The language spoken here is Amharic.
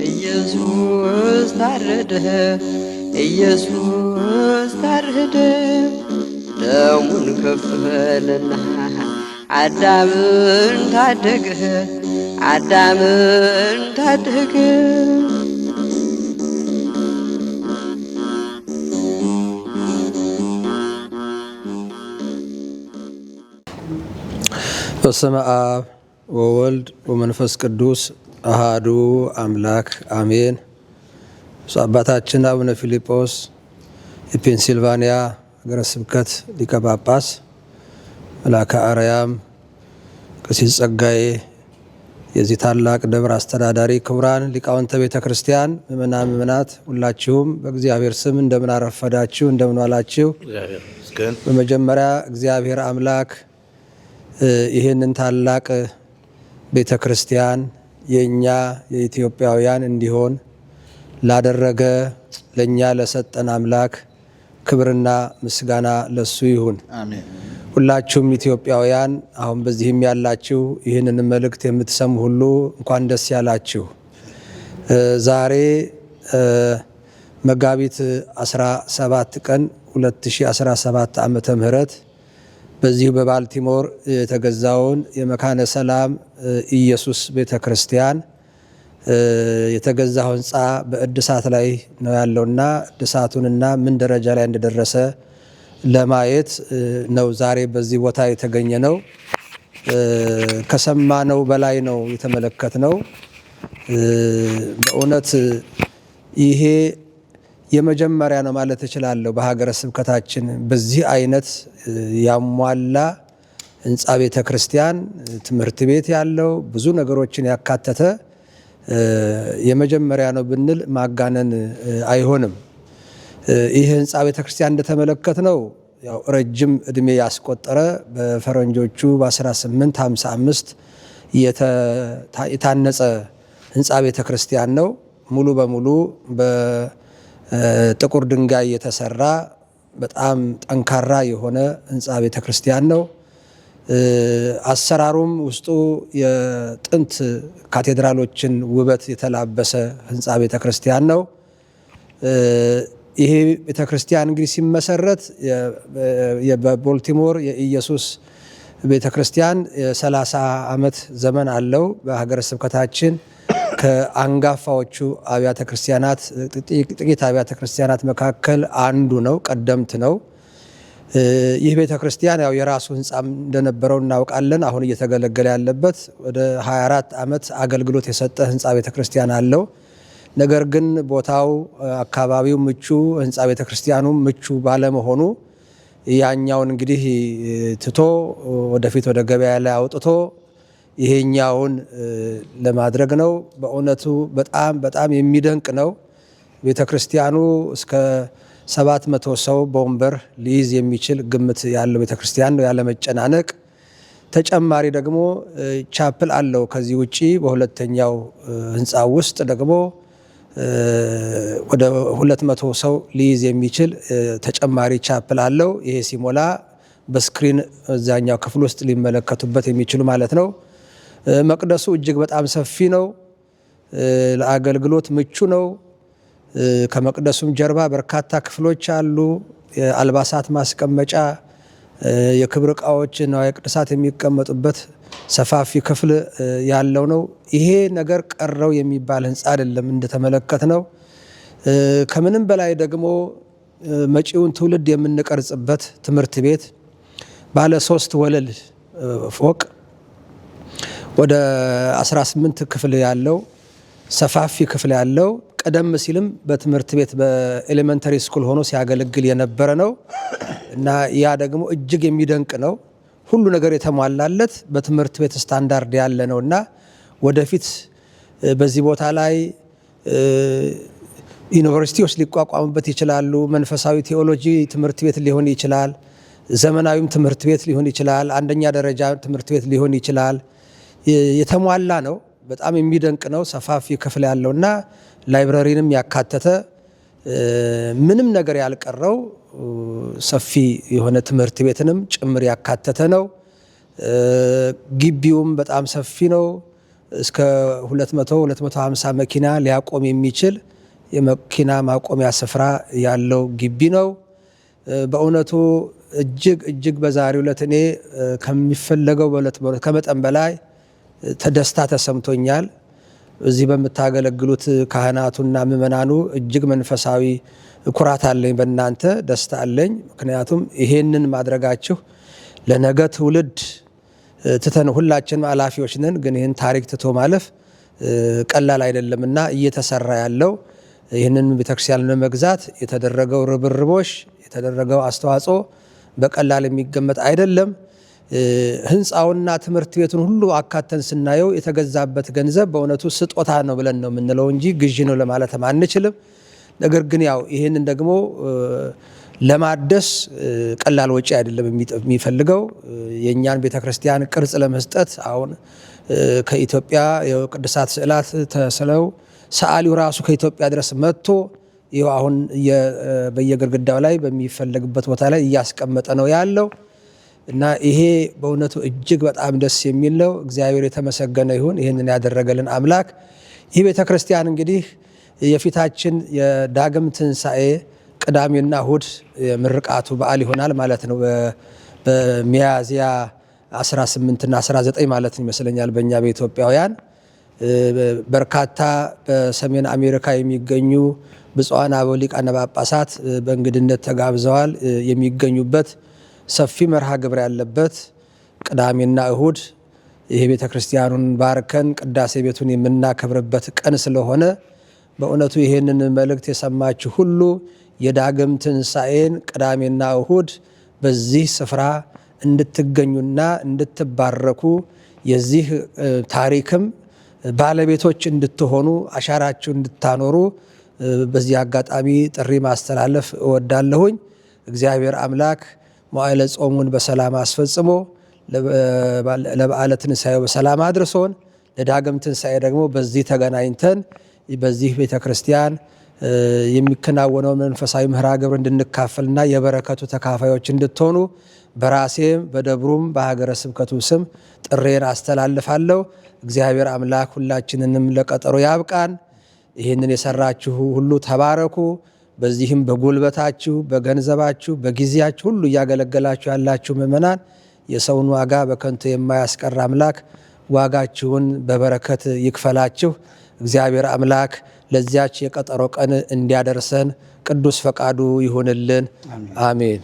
ኢየሱስ ታረደ፣ ኢየሱስ ታረደ፣ ደሙን ከፈለና አዳምን ታደገ፣ አዳምን ታደገ። በስመ አብ ወወልድ ወመንፈስ ቅዱስ አሃዱ አምላክ አሜን። ብፁዕ አባታችን አቡነ ፊልጶስ የፔንሲልቫኒያ ሀገረ ስብከት ሊቀ ጳጳስ፣ መልአከ አርያም ቀሲስ ጸጋዬ የዚህ ታላቅ ደብር አስተዳዳሪ፣ ክቡራን ሊቃውንተ ቤተ ክርስቲያን፣ ምእመናን፣ ምእመናት ሁላችሁም በእግዚአብሔር ስም እንደምን አረፈዳችሁ፣ እንደምን ዋላችሁ። በመጀመሪያ እግዚአብሔር አምላክ ይህንን ታላቅ ቤተ ክርስቲያን የእኛ የኢትዮጵያውያን እንዲሆን ላደረገ፣ ለእኛ ለሰጠን አምላክ ክብርና ምስጋና ለሱ ይሁን። ሁላችሁም ኢትዮጵያውያን አሁን በዚህም ያላችሁ፣ ይህንን መልእክት የምትሰሙ ሁሉ እንኳን ደስ ያላችሁ። ዛሬ መጋቢት 17 ቀን 2017 ዓመተ ምህረት በዚሁ በባልቲሞር የተገዛውን የመካነ ሰላም ኢየሱስ ቤተ ክርስቲያን የተገዛው ህንፃ በእድሳት ላይ ነው ያለውና እድሳቱንና ምን ደረጃ ላይ እንደደረሰ ለማየት ነው ዛሬ በዚህ ቦታ የተገኘ ነው። ከሰማነው በላይ ነው የተመለከትነው። በእውነት ይሄ የመጀመሪያ ነው ማለት እችላለሁ። በሀገረ ስብከታችን በዚህ አይነት ያሟላ ህንፃ ቤተ ክርስቲያን፣ ትምህርት ቤት ያለው፣ ብዙ ነገሮችን ያካተተ የመጀመሪያ ነው ብንል ማጋነን አይሆንም። ይህ ህንፃ ቤተ ክርስቲያን እንደተመለከትነው ያው ረጅም እድሜ ያስቆጠረ፣ በፈረንጆቹ በ1855 የታነጸ ህንፃ ቤተ ክርስቲያን ነው። ሙሉ በሙሉ በጥቁር ድንጋይ የተሰራ በጣም ጠንካራ የሆነ ህንፃ ቤተ ክርስቲያን ነው። አሰራሩም ውስጡ የጥንት ካቴድራሎችን ውበት የተላበሰ ህንፃ ቤተ ክርስቲያን ነው። ይሄ ቤተ ክርስቲያን እንግዲህ ሲመሰረት በቦልቲሞር የኢየሱስ ቤተ ክርስቲያን የ30 ዓመት ዘመን አለው። በሀገረ ስብከታችን ከአንጋፋዎቹ አብያተ ክርስቲያናት፣ ጥቂት አብያተ ክርስቲያናት መካከል አንዱ ነው፣ ቀደምት ነው። ይህ ቤተ ክርስቲያን ያው የራሱ ህንፃም እንደነበረው እናውቃለን። አሁን እየተገለገለ ያለበት ወደ 24 ዓመት አገልግሎት የሰጠ ህንፃ ቤተ ክርስቲያን አለው። ነገር ግን ቦታው አካባቢው ምቹ፣ ህንፃ ቤተ ክርስቲያኑ ምቹ ባለመሆኑ ያኛውን እንግዲህ ትቶ ወደፊት ወደ ገበያ ላይ አውጥቶ ይሄኛውን ለማድረግ ነው። በእውነቱ በጣም በጣም የሚደንቅ ነው። ቤተ ክርስቲያኑ እስከ 700 ሰው በወንበር ሊይዝ የሚችል ግምት ያለው ቤተ ክርስቲያን ነው ያለመጨናነቅ። ተጨማሪ ደግሞ chapel አለው። ከዚህ ውጪ በሁለተኛው ህንፃ ውስጥ ደግሞ ወደ 200 ሰው ሊይዝ የሚችል ተጨማሪ chapel አለው። ይሄ ሲሞላ በ screen እዛኛው ክፍል ውስጥ ሊመለከቱበት የሚችሉ ማለት ነው። መቅደሱ እጅግ በጣም ሰፊ ነው። ለአገልግሎት ምቹ ነው። ከመቅደሱም ጀርባ በርካታ ክፍሎች አሉ። የአልባሳት ማስቀመጫ፣ የክብር ዕቃዎች፣ ንዋየ ቅድሳት የሚቀመጡበት ሰፋፊ ክፍል ያለው ነው። ይሄ ነገር ቀረው የሚባል ህንፃ አይደለም እንደተመለከትነው። ከምንም በላይ ደግሞ መጪውን ትውልድ የምንቀርጽበት ትምህርት ቤት ባለ ሶስት ወለል ፎቅ ወደ 18 ክፍል ያለው፣ ሰፋፊ ክፍል ያለው፣ ቀደም ሲልም በትምህርት ቤት በ elementary school ሆኖ ሲያገለግል የነበረ ነው እና ያ ደግሞ እጅግ የሚደንቅ ነው። ሁሉ ነገር የተሟላለት በትምህርት ቤት ስታንዳርድ ያለ ነው እና ወደፊት በዚህ ቦታ ላይ ዩኒቨርሲቲዎች ሊቋቋሙበት ይችላሉ። መንፈሳዊ ቴዎሎጂ ትምህርት ቤት ሊሆን ይችላል። ዘመናዊም ትምህርት ቤት ሊሆን ይችላል። አንደኛ ደረጃ ትምህርት ቤት ሊሆን ይችላል። የተሟላ ነው። በጣም የሚደንቅ ነው። ሰፋፊ ክፍል ያለውና library ንም ያካተተ፣ ምንም ነገር ያልቀረው፣ ሰፊ የሆነ ትምህርት ቤትንም ጭምር ያካተተ ነው። ግቢውም በጣም ሰፊ ነው። እስከ 200 250 መኪና ሊያቆም የሚችል የመኪና ማቆሚያ ስፍራ ያለው ግቢ ነው። በእውነቱ እጅግ እጅግ በዛሬው ዕለት እኔ ከሚፈለገው በእለት ከመጠን በላይ ደስታ ተሰምቶኛል። እዚህ በምታገለግሉት ካህናቱና ምእመናኑ እጅግ መንፈሳዊ ኩራት አለኝ፣ በእናንተ ደስታ አለኝ። ምክንያቱም ይሄንን ማድረጋችሁ ለነገ ትውልድ ትተን ሁላችንም ኃላፊዎች ነን፣ ግን ይህን ታሪክ ትቶ ማለፍ ቀላል አይደለምና እየተሰራ ያለው ይህንን ቤተክርስቲያን ለመግዛት የተደረገው ርብርቦሽ የተደረገው አስተዋጽኦ በቀላል የሚገመት አይደለም። ህንፃውና ትምህርት ቤቱን ሁሉ አካተን ስናየው የተገዛበት ገንዘብ በእውነቱ ስጦታ ነው ብለን ነው የምንለው እንጂ ግዢ ነው ለማለትም አንችልም። ነገር ግን ያው ይህንን ደግሞ ለማደስ ቀላል ወጪ አይደለም የሚፈልገው። የእኛን ቤተክርስቲያን ቅርጽ ለመስጠት አሁን ከኢትዮጵያ የቅዱሳት ስዕላት ተስለው ሰዓሊው ራሱ ከኢትዮጵያ ድረስ መጥቶ ይኸው አሁን በየግድግዳው ላይ በሚፈለግበት ቦታ ላይ እያስቀመጠ ነው ያለው እና ይሄ በእውነቱ እጅግ በጣም ደስ የሚል ነው። እግዚአብሔር የተመሰገነ ይሁን ይህንን ያደረገልን አምላክ። ይህ ቤተክርስቲያን እንግዲህ የፊታችን የዳግም ትንሣኤ ቅዳሜና እሁድ የምርቃቱ በዓል ይሆናል ማለት ነው። በሚያዝያ 18 እና 19 ማለት ይመስለኛል በእኛ በኢትዮጵያውያን። በርካታ በሰሜን አሜሪካ የሚገኙ ብፁዓን አበው ሊቃነ ጳጳሳት በእንግድነት ተጋብዘዋል። የሚገኙበት ሰፊ መርሃ ግብር ያለበት ቅዳሜና እሁድ ይሄ ቤተ ክርስቲያኑን ባርከን ቅዳሴ ቤቱን የምናከብርበት ቀን ስለሆነ በእውነቱ ይሄንን መልእክት የሰማችሁ ሁሉ የዳግም ትንሣኤን ቅዳሜና እሁድ በዚህ ስፍራ እንድትገኙና እንድትባረኩ የዚህ ታሪክም ባለቤቶች እንድትሆኑ አሻራችሁ እንድታኖሩ በዚህ አጋጣሚ ጥሪ ማስተላለፍ እወዳለሁኝ። እግዚአብሔር አምላክ መዋዕለ ጾሙን በሰላም አስፈጽሞ ለበዓለ ትንሣኤው በሰላም አድርሶን ለዳግም ትንሣኤ ደግሞ በዚህ ተገናኝተን በዚህ ቤተ ክርስቲያን የሚከናወነው መንፈሳዊ መርሃ ግብር እንድንካፈልና የበረከቱ ተካፋዮች እንድትሆኑ በራሴም በደብሩም በሀገረ ስብከቱ ስም ጥሬን አስተላልፋለሁ። እግዚአብሔር አምላክ ሁላችንንም ለቀጠሮ ያብቃን። ይህንን የሰራችሁ ሁሉ ተባረኩ። በዚህም በጉልበታችሁ፣ በገንዘባችሁ፣ በጊዜያችሁ ሁሉ እያገለገላችሁ ያላችሁ ምእመናን የሰውን ዋጋ በከንቱ የማያስቀር አምላክ ዋጋችሁን በበረከት ይክፈላችሁ። እግዚአብሔር አምላክ ለዚያች የቀጠሮ ቀን እንዲያደርሰን ቅዱስ ፈቃዱ ይሁንልን። አሜን።